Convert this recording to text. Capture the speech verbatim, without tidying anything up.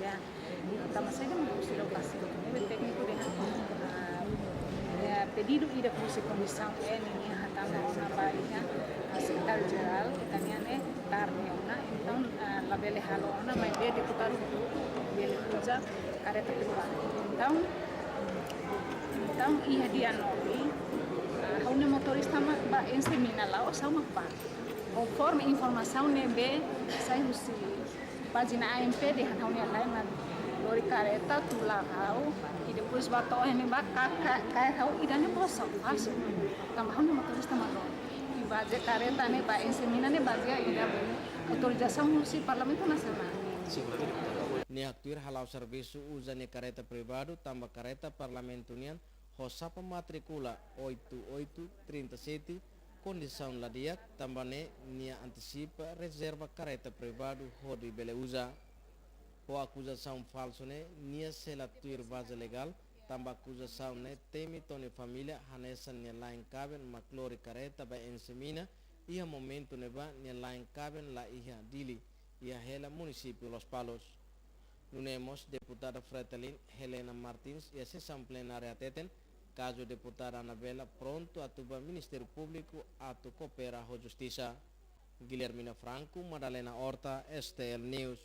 dehan. Tanba saida mak husi lokasi ne'ebé tékniku dehan, ah, eh, pedidu ida husi komisaun N nian hatama ona ba iha, ah, sekretáriu jerál, ita-nian ne'e tarde ona, entaun, ah, labele halo ona, maibé deputadu bele uza kareta privadu. Entaun, entaun iha dia nove, ah, ha'u-nia motorista mak bá Ensemina, la'ós ha'u mak bá. Konforme informasaun ne'ebé sai husi pájina A M P dehan ha'u-nia laen mak lori kareta tula ha'u, i depois bá to'o iha ne'ebá ka-, ka-, kaer ha'u, ida-ne'e bosok, falsu. Tanba ha'u-nia motorista mak lori. I bazeia kareta ne'e bá Ensemina ne'e bazeia ida autorizasaun husi Parlamentu Nasionál. Nia haktuir hala'o servisu uza nia kareta privadu tanba kareta Parlamentu nian ho xapa matríkula oito oito trinta e sete, kondisaun la di'ak, tanba ne'e nia antisipa rezerva kareta privadu hodi bele uza. Ho akuzasaun falsu ne'e, nia sei la tuir baze legál, tanba akuzasaun ne'e temi to'o nia família hanesan nia laen kaben mak lori kareta bá Ensemina iha momentu ne'ebá nia laen kaben la iha Dili, iha hela munisípiu Lospalos. Nune'e mós deputada Fretilin Helena Martins iha sesaun plenária hateten, kazu deputada Anabela prontu atu bá Ministériu Públiku atu koopera ho justisa. Guilhermina Franco, Madalena Horta, S T L News.